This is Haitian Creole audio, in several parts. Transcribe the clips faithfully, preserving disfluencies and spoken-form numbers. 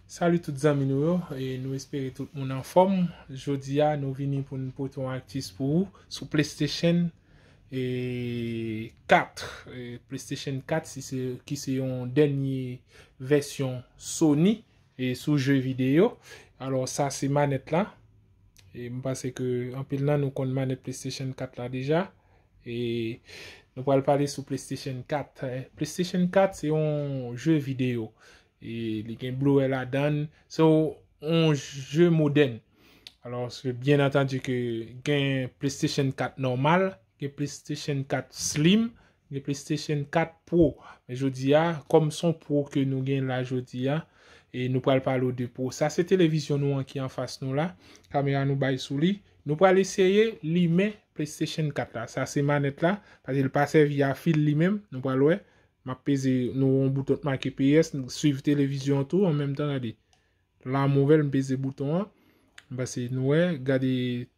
Salut tout zanmi nou yo, e nou espere tout moun anfòm. Jodi a, nou vini pou n pote yon aktis pou ou sou PlayStation e, kat. E, PlayStation kat, si se, ki se yon dènye vèsyon Sony e, sou jeu vidéo. Alò, sa se manèt la. E m panse ke anpil nan nou konn manèt PlayStation kat la deja. E nou pral pale sou PlayStation kat. E, PlayStation kat se yon jeu vidéo. E li gen Blu-ray ladan l. Se yon jeu modèn. Alò, se byen antandi ke gen PlayStation kat nòmal, gen PlayStation kat Slim, gen PlayStation kat Pro. Men jodi a, kòm se yon Pro ke nou gen la jodi a, e nou pral pale w de Pro. Sa se televizyon nou an ki anfas nou la. Kamera nou bay sou li. Nou pral eseye limen PlayStation kat la. Sa se manèt la, paske l pa sèvi a fil li menm. Nou pral wè. M ap peze, nou wè yon bouton k make P S, swiv televizyon tou, an menm tan, gade. La m ouvè l, m peze bouton an. M pase nou wè, gade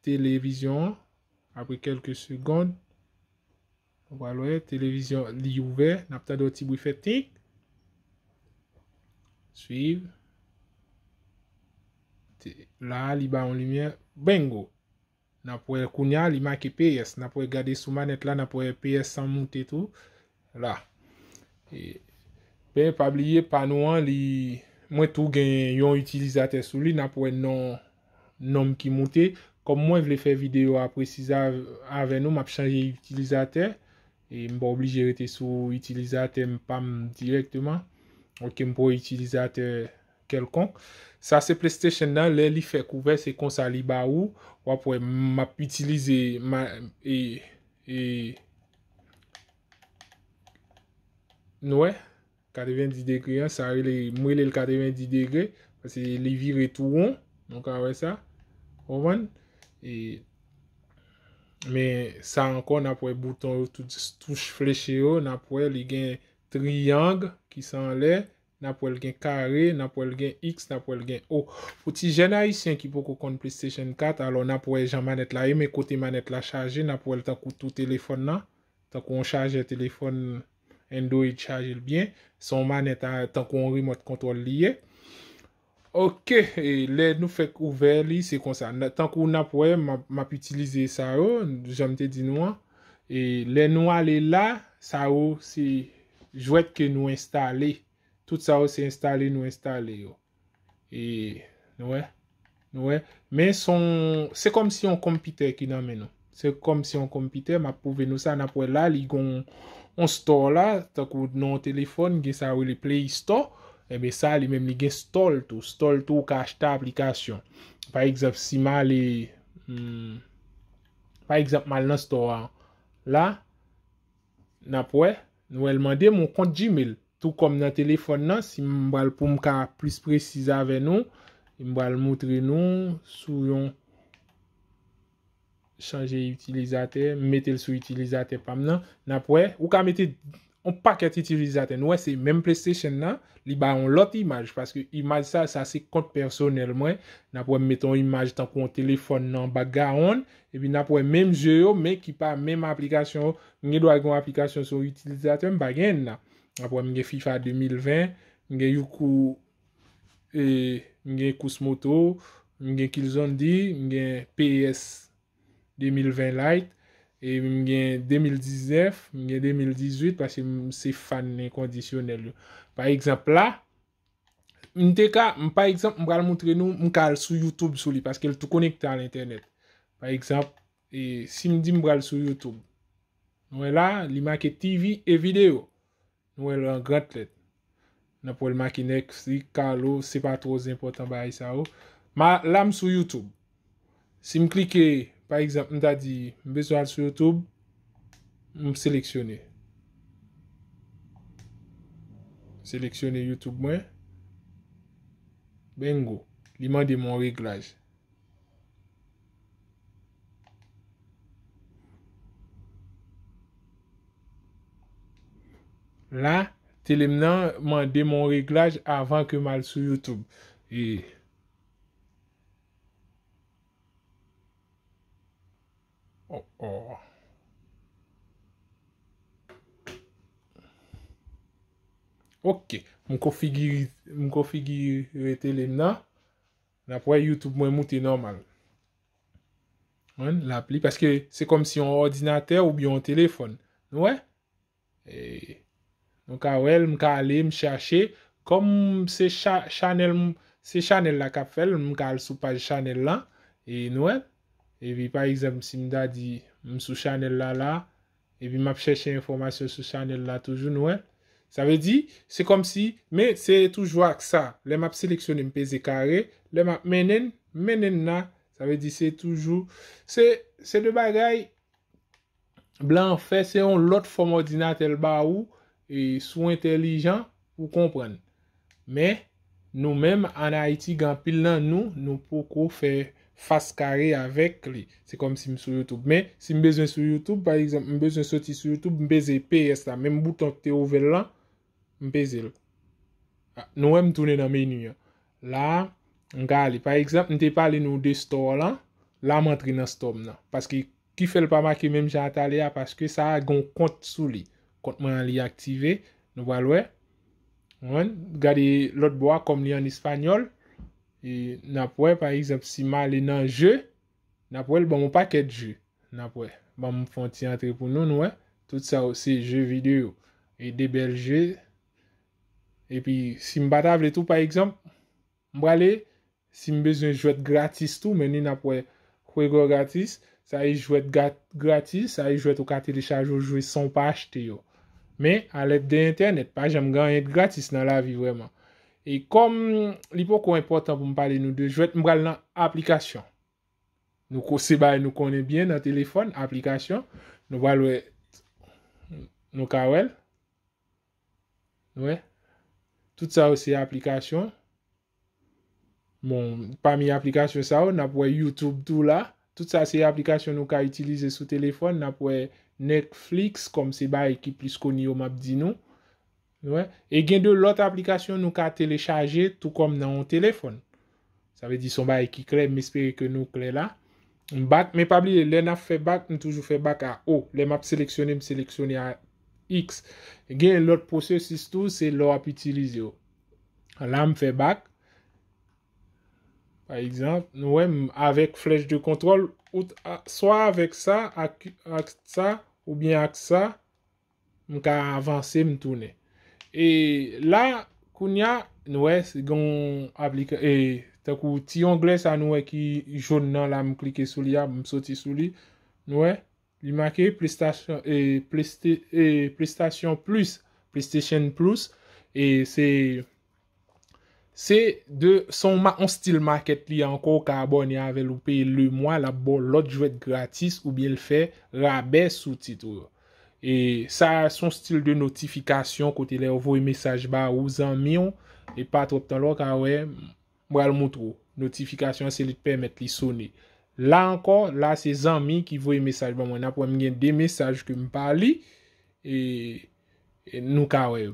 televizyon an. Apre kèlke segond, nou pral wè, televizyon, li ouvè. N ap tande yon ti bri fè tik. Swiv. Te- La, li ba yon limyè. Bingo! N ap wè kounye a, li make P S. N ap wè gade sou manèt la, n ap wè P S an moute tou. La. E, ben, pa bliye, pa nou an, li, mwen tou gen yon itilizatè sou li, n ap wè non, non m ki moute. Kòm mwen vle fè videyo a presize av- avè nou, m ap chanje itilizatè. E m pa oblije rete sou itilizatè m pa m dirèkteman. Ok, m pran itilizatè kèlkonk. Sa se PlayStation nan, lè li fèk ouvè, se konsa li ba ou. W ap wè m ap itilize ma, e, e, nou wè, katrevendis degre an, sa rele, m rele l katrevendis degre, paske li vire tou won, nou ka wè sa, konprann? E, men sa ankò, n ap wè bouton yo, tout touch fleche yo, n ap wè li gen triyang ki se anlè, n ap wè l gen kare, n ap wè l gen X, n ap wè l gen O. Pou ti jèn ayisyen ki poko konn PlayStation kat, alò n ap wè jan manèt la ye, men kote manèt la chaje, n ap wè l tankou tou telefòn nan, tankou yon chajè telefòn Android chaje l byen, se yon manèt a, tankou yon remote control li ye. Ok, e lè nou fèk ouvè li, se konsa. N- Tankou n ap wè, m ap, m ap itilize sa yo, jan m te di nou an. E lè nou ale la, sa yo se jwèt ke nou enstale. Tout sa yo se enstale nou enstale yo. E, nou wè? Nou wè? Men se yon, se kòmsi yon konpitè ki nan men nou. Se kòmsi yon konpitè, m ap pwouve nou sa, n ap wè la, li gon yon store la, tankou nan yon telefòn, gen sa yo rele Play Store. Ebyen sa, li menm, li gen store l tou. Store l tou, ou ka achte aplikasyon. Pa egzanp, si m ale, hmm, pa egzanp, m al nan store a, la, n ap wè, nou wè l mande m yon kont Gmail. Tou kòm nan telefòn nan, si m pral pou m ka plis presize avè nou, m pral moutre nou sou yon chanje itilizatè, m mete l sou itilizatè pa m nan, n ap wè, ou ka mete yon pakèt itilizatè. Nou wè se menm PlayStation nan, li ba yon lòt imaj, paske imaj sa, sa se kont pèsonèl mwen. N ap wè m mete yon imaj tankou yon telefòn nan background, epi n ap wè menm je yo, men ki pa menm aplikasyon yo. M gen dwa gen yon aplikasyon sou yon itilizatè, m pa gen nan. Apre, m gen FIFA de mil ven, m gen Youcou, e, m gen kous moto, m gen Killzondi, m gen P S de mil ven Lite, e m gen de mil diznèf, m gen de mil dizuit, paske m se fan enkondisyonèl yo. Pa egzanp, la, m te ka, m, pa egzanp, m pral moutre nou, m ka al sou YouTube sou li, paske l tou konekte a l entènèt. Pa egzanp, e, si m di m pral sou YouTube, nou wè la, li make T V e videyo. Nou wè l an gran lèt. N ap wè l make Netflix, Carlo, se pa twò enpòtan bagay sa yo. Ma, la m sou YouTube. Si m klike, pa egzanp, m ta di, m bezwen al sou YouTube, m seleksyone. Seleksyone YouTube mwen. Bingo. Li mande m yon reglaj. La, tele m nan mande m yon reglaj avan ke m al sou YouTube. E, oh, oh. Ok. M konfigire, m konfigire tele m nan. N ap wè YouTube mwen moute nòmal. Konprann? L ap li, paske se kòmsi yon òdinatè oubyen yon telefòn. Nou wè? E, nou ka wè l, m ka ale, m chache. Kòm se cha-, chanèl m, se chanèl la k ap fè l, m ka al sou paj chanèl la. E nou wè? Epi, pa egzanp, si m ta di, m sou chanèl la, la, epi m ap chèche enfòmasyon sou chanèl la toujou, nou wè? Sa vle di, se kòmsi, men se toujou ak sa. Lè m ap seleksyone, m peze kare. Lè m ap mennen, m mennen la. Sa vle di, se toujou, se, se de bagay blan an fè, se yon lòt fòm òdinatè l ba ou, e si w entèlijan, ou konprann. Men, nou menm, ann Ayiti, gen anpil nan nou, nou poko fè fas kare avèk li. Se kòmsi m sou YouTube. Men, si m bezwen sou YouTube, pa egzanp, m bezwen soti sou YouTube, m peze P S la, menm bouton ki te ouvè l lan, m peze l. A, nou wè m tounen nan meni an. La, m ka ale. Pa egzanp, m te pale nou de store lan, la m antre nan store m nan. Paske ki fè l pa make menm jan a talè a, paske sa a gen yon kont sou li. Kont mwen an li aktive, nou pral wè. Konprann? Gade lòt bò a, kòm li an espanyòl, e n ap wè, pa egzanp, si m ale nan jeu, n ap wè l ban m yon pakèt jeu. N ap wè. Ban m fè yon ti antre pou nou, nou wè. Tout sa yo se jeu videyo. E de bèl jeu. Epi, si m pa ta vle tou, pa egzanp, m prale, si m bezwen jwèt gratis tou, men ni n ap wè Juego gratis, sa e jwèt gra-, gratis, sa e jwèt ou ka telechaje ou jwe san w pa achte yo. Men, a lèd de entènèt, pa janm gen anyen de gratis nan lavi vrèman. E kòm li poko enpòtan pou m pale nou de jwèt, m pral nan aplikasyon. Nou ko-, se bagay nou konnen byen nan telefòn, aplikasyon. Nou pral wè, nou ka wè l. Nou wè? Tout sa yo se aplikasyon. Bon, pami aplikasyon sa yo, n ap wè YouTube tou la. Tout sa se aplikasyon nou ka itilize sou telefòn. N ap wè Netflix, kòm se bagay ki plis koni yo m ap di nou. Nou wè? E gen de lòt aplikasyon nou ka telechaje tou kòm nan yon telefòn. Sa vle di se yon bagay ki klè, m espere ke nou klè la. M back, men pa bliye, lè n ap fè back, m toujou fè back a O. Lè m ap seleksyone, m seleksyone a X. Gen lòt pwosesis tou, se lè w ap itilize yo. La, m fè back. Pa egzanp, nou wè, m avèk flèch de kontwòl, ou t-, a, swa avèk sa, ak, ak sa, oubyen ak sa, m ka avanse, m tounen. E la, kounye a, nou wè, se gen yon aplika-, e, tankou ti onglè sa nou wè ki jòn nan la, m klike sou li a, m soti sou li. Nou wè, li make PlayStation, e, Playsta-, e, PlayStation Plus, PlayStation Plus, e se, se de, se yon ma-, yon stil market li ankò, ou ka abòne avè l, ou peye le mwa, l ap ba w lòt jwèt gratis, oubyen l fè rabè sou tit ou yo. E sa, se yon stil de notifikasyon, kote lè yo voye mesaj ba ou, zanmi w, e pa twòp tan, lè w ka wè, m pral moutre w. Notifikasyon an, se li k pèmèt li sone. La ankò, la se zanmi ki voye mesaj ban mwen. N ap wè m gen de mesaj ke m pa li, e, e nou ka wè yo.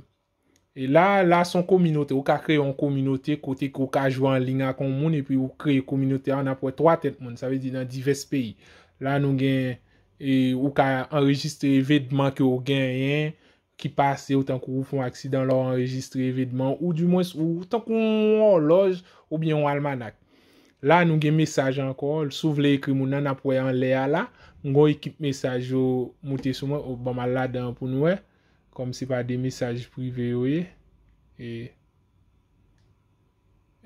E la, la se yon kominote. Ou ka kreye yon kominote kote ke ou ka jwe an liy ak yon moun, epi ou kreye kominote a, n ap wè twa tèt moun. Sa vle di nan divès peyi. La nou gen, e, ou ka anrejistre evenman ke ou genyen, ki pase w, tankou ou fè yon aksidan, la w anrejistre evenman, ou dimwens, ou tankou yon òlòj oubyen yon almanak. La, nou gen mesaj ankò. Si w vle ekri moun nan, n ap wè anlè a la. M gen yon ekip mesaj yo moute sou mwen. O, ban m al ladan an pou nou wè. Kòm se pa de mesaj prive yo ye. E,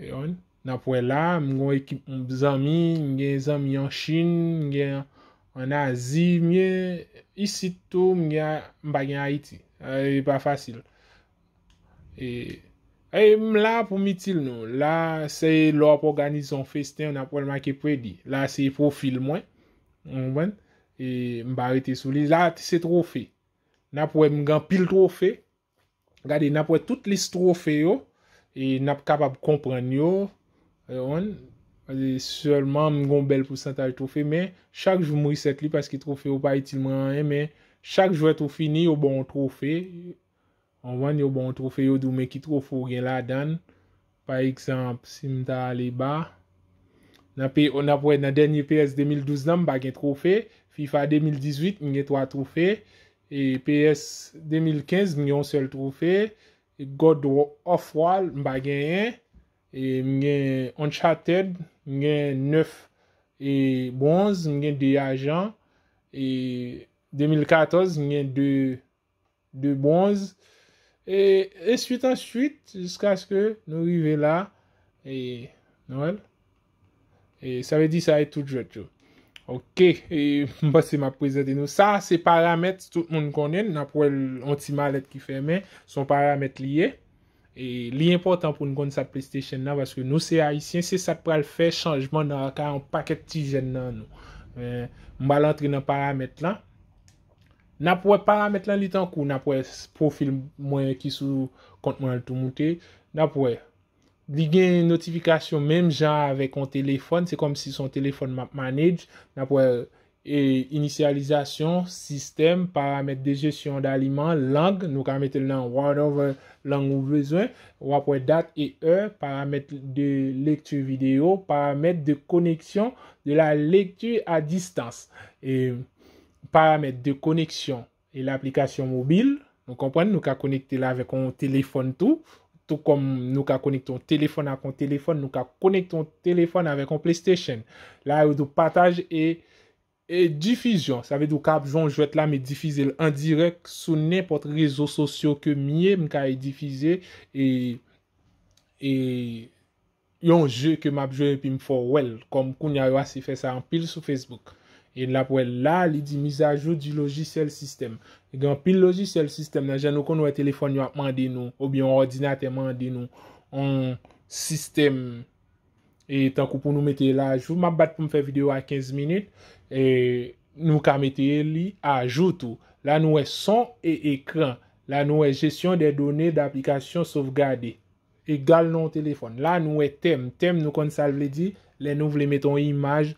e on. N ap wè la, m gen yon ekip zanmi, m gen zanmi an Chin, m gen an Azi, m gen isit tou, m gen, m pa gen Ayiti. E pa fasil. E, e m la pou m itil nou. La, se lè w ap òganize yon festen, n ap wè l make Predi. La, se pwofil mwen. Ou konprann? E m pa rete sou li. La, se twofe. N ap wè m gen anpil twofe. Gade, n ap wè tout lis twofe yo. E n ap kapab konprann yo. E, w konprann? E sèlman, m gen yon bèl pousantaj twofe, men chak jou m reset li paske twofe yo pa itil mwen anyen, men chak jwèt ou fini, yo ba w yon twofe. Ou konprann, yo ba w yon twofe, yo di w men ki twofe w gen ladan l. Pa egzanp, si m ta ale ba, nan P-, n ap wè nan dènye P S de mil douz lan, m pa gen twofe. FIFA de mil dizuit, m gen twa twofe. E P S de mil kenz, m gen yon sèl twofe. God of War, m pa genyen. E m gen Uncharted, m gen nèf e bwonz, m gen de ajan. E de mil katòz, m gen de, de bwonz. E, e swit an swit, jiskaske nou rive la. E, nou wè l? E sa vle di sa e tout jwèt yo. Ok, e m panse m ap prezante nou. Sa, se paramèt, tout moun konnen, n ap wè l, yon ti malèt ki fèmen, se yon paramèt li ye. E li enpòtan pou n konn sa k PlayStation nan, paske nou se Ayisyen, se sa k pral fè chanjman nan kay yon pakèt ti jèn nan nou. E, m pral antre nan paramèt lan. N ap wè paramèt lan, li tankou, n ap wè pwofil mwen ki sou kont mwen an tou moute. N ap wè, li gen notifikasyon menm jan avèk yon telefòn, se kòmsi se yon telefòn m ap manage. N ap wè, e, inisyalizasyon sistèm, paramèt de jesyon daliman, lang, nou ka mete l nan whatever lang ou bezwen. W ap wè dat e è, paramèt de lekti videyo, paramèt de koneksyon de la lecture à distance. E paramèt de koneksyon e laplikasyon mobil. Nou konprann, nou ka konekte l avèk yon telefòn tou. Tou kòm nou ka konekte yon telefòn ak yon telefòn, nou ka konekte yon telefòn avèk yon PlayStation. La, yo di w pataj e, e difizyon. Sa vle di w ka ap jwe yon jwèt la, men difize l an dirèk sou nenpòt rezo sosyo ke m ye, m ka difize e, e yon je ke m ap jwe epi m fè w wè l. Kòm kounye a yo ase fè sa anpil sou Facebook. E n ap wè la, li di mise à jour du logiciel système. Gen anpil lojisyèl sistèm nan, jan nou konn wè telefòn yo ap mande nou, oubyen yon òdinatè mande nou, yon sistèm, e tankou pou nou mete l ajou. M ap bat pou m fè videyo a kenz minit, e nou ka mete li ajou tou. La nou wè son e ekran. La nou wè gestion des données d'application sauvegardée. Egal nan yon telefòn. La nou wè tèm. Tèm nou konn sa l vle di, lè nou vle mete yon imaj,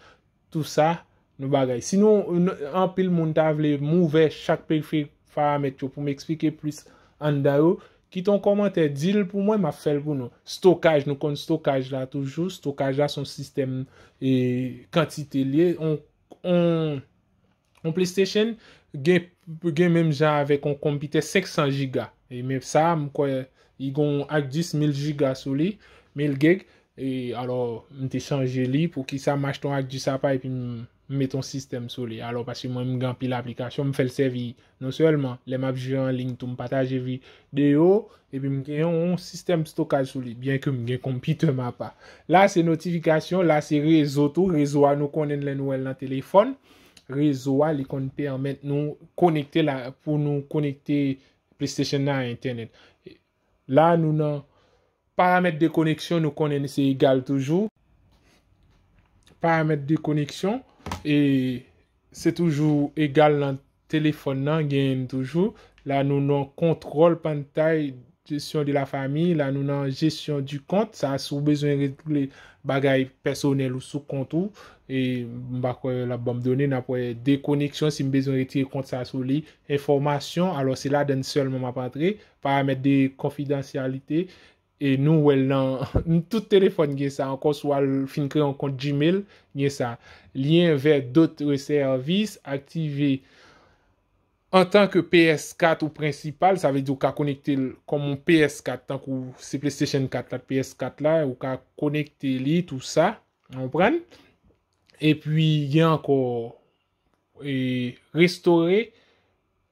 tou sa, nou bagay. Si nou, n-, anpil moun ta vle m ouvè chak pe-, fe-, paramèt yo pou m eksplike plis anndan yo, kite yon kòmantè, di l pou mwen, m ap fè l pou nou. Stokaj, nou konn stokaj la toujou. Stokaj la se yon sistèm, e, kantite l ye. On, on, on PlayStation gen, gen menm jan avèk on konpitè senk san jiga. E men sa, m kwè, li gon ak dis mil jiga sou li, mil gig. E alò, m te chanje li. Poukisa m achte yon ak dis apa epi m, m met yon sistèm sou li? Alò, paske mwen, m gen anpil aplikasyon, m fè l sèvi non sèlman lè m ap jwe an liy tou, m pataje videyo, epi m gen yon sistèm stokaj sou li, byen ke m gen konpitè m apa. La, se notifikasyon, la, se rezo tou. Rezo a, nou konnen lè nou wè l nan telefòn. Rezo a, li konn pèmèt nou konekte la, pou nou konekte PlayStation nan a entènèt. La, nou nan paramèt de koneksyon, nou konnen se egal toujou. Paramèt de koneksyon, e se toujou egal nan telefòn nan, genyen toujou. La, nou nan kontwòl pantay, gestion de la famille. La, nou nan gestion du compte. Sa, si w bezwen regle bagay pèsonèl ou sou kont ou, e m pa kwè l ap ban m done, n ap wè dekoneksyon, si m bezwen retire kont sa sou li, enfòmasyon, alò se ladann sèlman m ap antre, paramèt de konfidansyalite, e nou wè l nan tout telefòn gen sa ankò, si w al fin kreye yon kont Gmail, gen sa. Lien vers d'autres services, aktive antanke P S kat ou prensipal, sa vle di ou ka konekte l kòm yon P S kat, tankou se PlayStation kat la, P S kat la, ou ka konekte li, tou sa, ou konprann? Epi, gen ankò, e, restore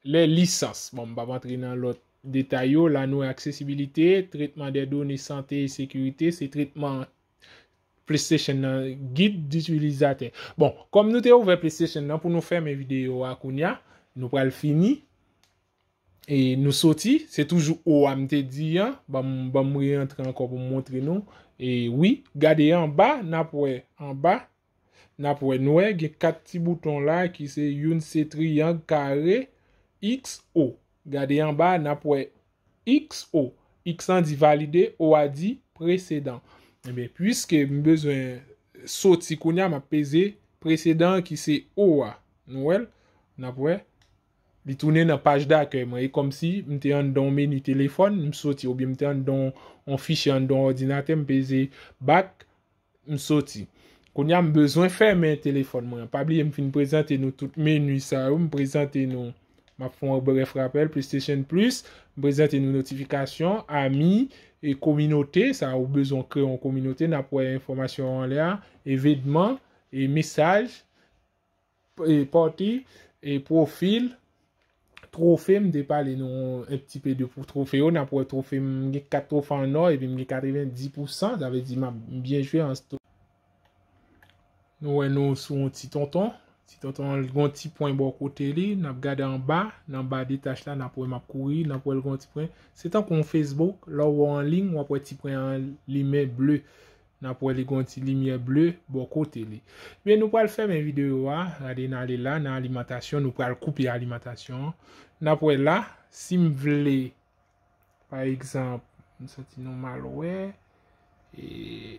les licences. Bon, m p ap antre nan lòt detay yo. La, nou wè aksesibilite, traitement des données santé et sécurité, se tretman PlayStation nan, guide d'utilisateur. Bon, kòm nou te ouvè PlayStation nan pou nou fèmen videyo a kounya, nou pral fini. E nou soti, se toujou o a m te di an, ban m, ban m reyantre ankò pou m montre nou. E wi, gade anba, n ap wè anba, n ap wè, nou wè, gen kat ti bouton la ki se youn se triyang, kare, X O. Gade anba, n ap wè X O. X an di valide, O a di presedan. Ebyen, piske m bezwen soti kounya, m ap peze presedan ki se O a. Nou wè l? N ap wè. Li tounen nan paj dakèy mwen. E kòmsi m te anndan yon meni telefòn, m soti, oubyen m te anndan yon, yon fichye anndan yon òdinatè, m peze back, m soti. Kounya, m bezwen fèmen telefòn mwen. Pa bliye, m fin prezante nou tout meni sa yo, m prezante nou M ap fè yon brèf rapèl, PlayStation Plus, m prezante nou notifikasyon, ami, e kominote, sa ou bezwen kreye yon kominote, n ap wè enfòmasyon anlè a, evenman, e mesaj, e pati, e pwofil, twofe, m te pale nou un petit peu de pou twofe yo, n ap wè twofe, m gen kat twofe an nò, epi m gen katrevenndis pousan, sa vle di m ap byen jwe an sto-, Nou wè nou sou yon ti tonton. Ti tonton an gon ti pwen bò kote li. N ap gade anba. Nan ba de tach la, n ap wè m ap kouri. N ap wè l gon ti pwen. Se tankou yon Facebook. Lè w wè w an liy, w ap wè ti pwen an limen ble. N ap wè li gon ti limyè ble bò kote li. Men nou pral fèmen videyo a. Gade n ale la, nan alimantasyon. Nou pral koupe alimantasyon an. N ap wè la. Si m vle Pa egzanp, m santi nou mal wè. E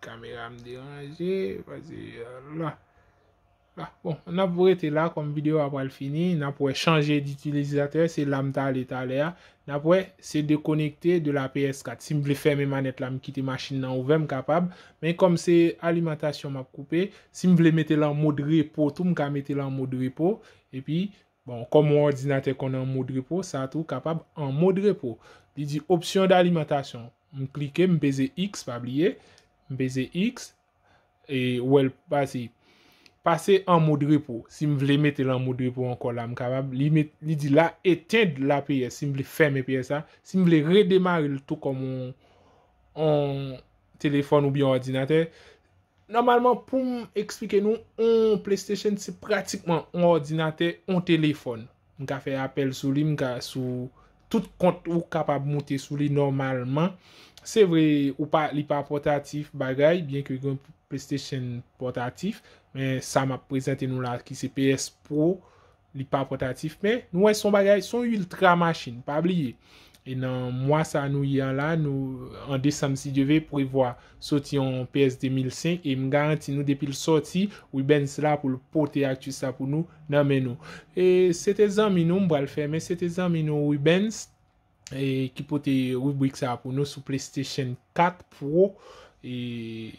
kamera m deranje, pase la. La, bon, n ap rete la kòm videyo a pral fini, n ap wè chanje ditilizatè, se la m t ale talè a. N ap wè, se dekonekte de la P S kat. Si m vle fèmen manèt la, m kite machin nan ouvè, m kapab. Men kòm se alimantasyon m ap koupe, si m vle mete l an mod repo tou, m ka mete l an mod repo. Epi, Bon, kòm yon òdinatè konn an mod repo, sa tou kapab an mod repo. Li di option d'alimentation. M klike, m peze X, pa bliye. M peze X, e ou wè l pase. Pase an mod repo. Si m vle mete l an mod repo ankò la, m kapab. Li met, li di la, éteindre la P S. Si m vle fèmen P S la, si m vle redemare l tou kòm yon, yon telefòn oubyen òdinatè, Nòmalman, pou m eksplike nou, yon PlayStation se pratikman yon òdinatè, yon telefòn. M ka fè apèl sou li, m ka sou tout kont ou kapab moute sou li nòmalman. Se vre, ou pa, li pa pòtatif bagay, byenke gen PlayStation pòtatif, men sa m ap prezante nou la ki se P S Pro, li pa pòtatif, men nou wè se yon bagay, se yon iltra machin, pa bliye. E nan mwa sa nou ye an la, nou, an desanm, si Dye ve, prevwa soti yon P S de mil senk, e m garanti nou, depi l sòti, Rubens la pou l pote akti sa pou nou, nan men nou. E se te zanmi nou, m pral fèmen, se te zanmi nou, Rubens, e ki pote ribrik sa pou nou sou PlayStation kat Pro, e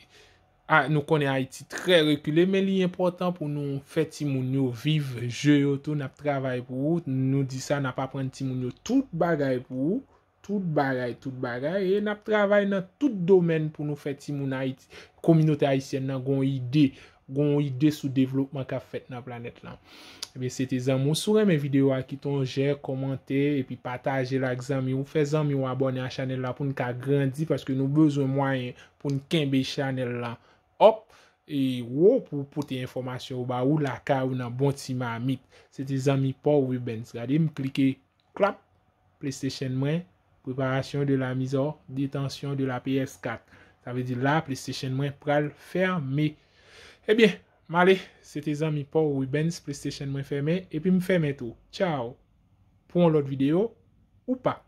A, nou konnen Ayiti trè rekile, men li enpòtan pou nou fè timoun yo viv je yo tou. N ap travay pou ou. Nou di sa, n ap aprann timoun yo tout bagay pou ou. Tout bagay, tout bagay. E n ap travay nan tout domèn pou nou fè timoun Ayiti, kominote ayisyèn nan gon ide, gon ide sou devlopman k ap fèt nan planèt lan. Ebyen, se te zanmi w. Si w renmen videyo a, kite yon jè, kòmante, epi pataje l ak zanmi w. Fè zanmi w abòne a chanèl la pou n ka grandi, paske nou bezwen mwayen pou n kenbe chanèl la up e wo pou pote enfòmasyon yo ba ou lakay ou nan bon ti mamit. Se te zanmi pa w Rubens. Gade m klike klap, PlayStation mwen, préparation de la mise hors détention de la P S kat. Sa vle di la, PlayStation mwen pral fèmen. Ebyen, m ale, se te zanmi pa w Rubens, PlayStation mwen fèmen, epi m fèmen tou. Tchaw! Pou yon lòt videyo, ou pa.